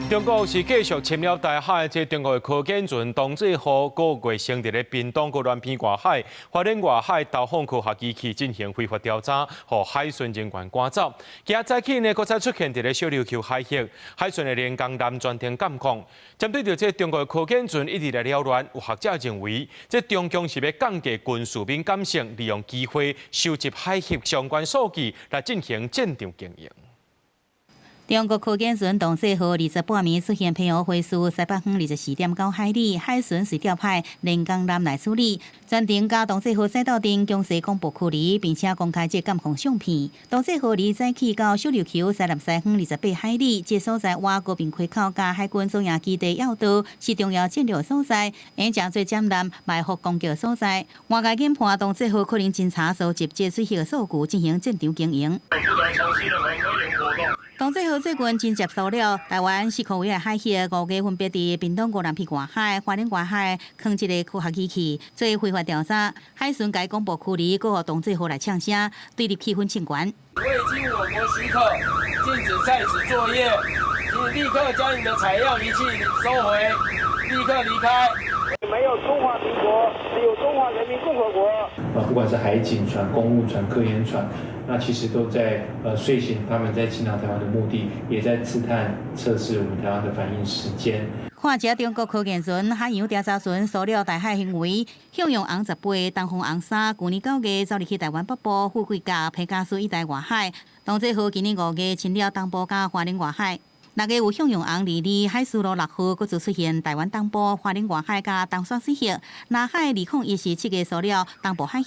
中國是繼續侵擾台海，這中國的科研船東濟號個月先佇咧屏東個鸞鼻外海、花蓮外海投放科學儀器進行非法調查，予海巡人員趕走。今仔早起呢，閣再出現佇咧小琉球海域，海巡的連江艦全程監控。針對著這中國的科研船一直來擾亂，有學者認為，這中共是欲降低軍事敏感性，利用機會收集海域相關數據來進行戰場經營。中國科研船東濟號20半暝出現澎湖花嶼西北方24.9海里，海巡隨調派連江艦來處理，全程佮東濟號駛鬥陣，強勢廣播驅離，並且公開這監控相片。東濟號二早起到小琉球西南西方28海里，這所在倚高屏溪口佮海軍左營基地要道，是重要戰略所在，會成做斬艦埋伏攻擊所在。外界研判東濟號可能偵查收集這水域的數據，進行戰場經營。東濟號最近真接受了台灣四箍圍的海域，5月分別佇屏東鵝鑾鼻外海、花蓮外海，囥這个科學儀器做非法調查，海巡共廣播驅離，閣予東濟號來嗆聲，對立氣氛正懸。未經我國許可，禁止在此作業，請立刻將你的採樣儀器收回，立刻離開。沒有中華民國，只有中華人民共和國。啊，不管是海警船、公務船、科研船，那其實都在遂行他們在侵擾台灣的目的，也在刺探測試我們台灣的反應時間。看這中國科研船、海洋調查船騷擾台海行為，向陽紅18、東風紅3，舊年9月走入去台灣北部富貴角、彭佳嶼一帶外海，東濟號今年5月侵擾東部佮花蓮外海。6月有向陽紅22海事路6號，閣再出現台灣東部、花蓮外海佮東沙水域，南海201是7月騷擾東部海域。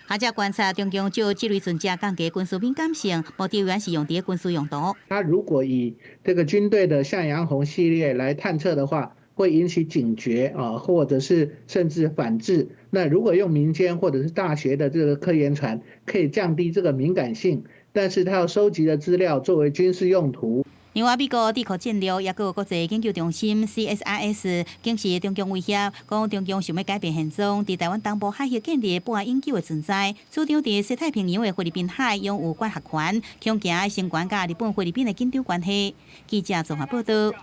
學者觀察中共借這類船隻降低軍事敏感性，目的原是用佇軍事用途。他如果以這個軍隊的向陽紅系列來探測的話，會引起警覺啊，或者是甚至反制。那如果用民間或者是大學的這個科研船，可以降低這個敏感性，但是他要收集的資料作為軍事用途。另外，美國智庫戰略抑閣有國際研究中心 CSIS 警示中共威脅，講中共想欲改變現狀，佇台灣東部海域建立半永久的存在，主張佇西太平洋的菲律賓海擁有管轄權，恐驚升懸佮日本、菲律賓的緊張關係。記者綜合報道。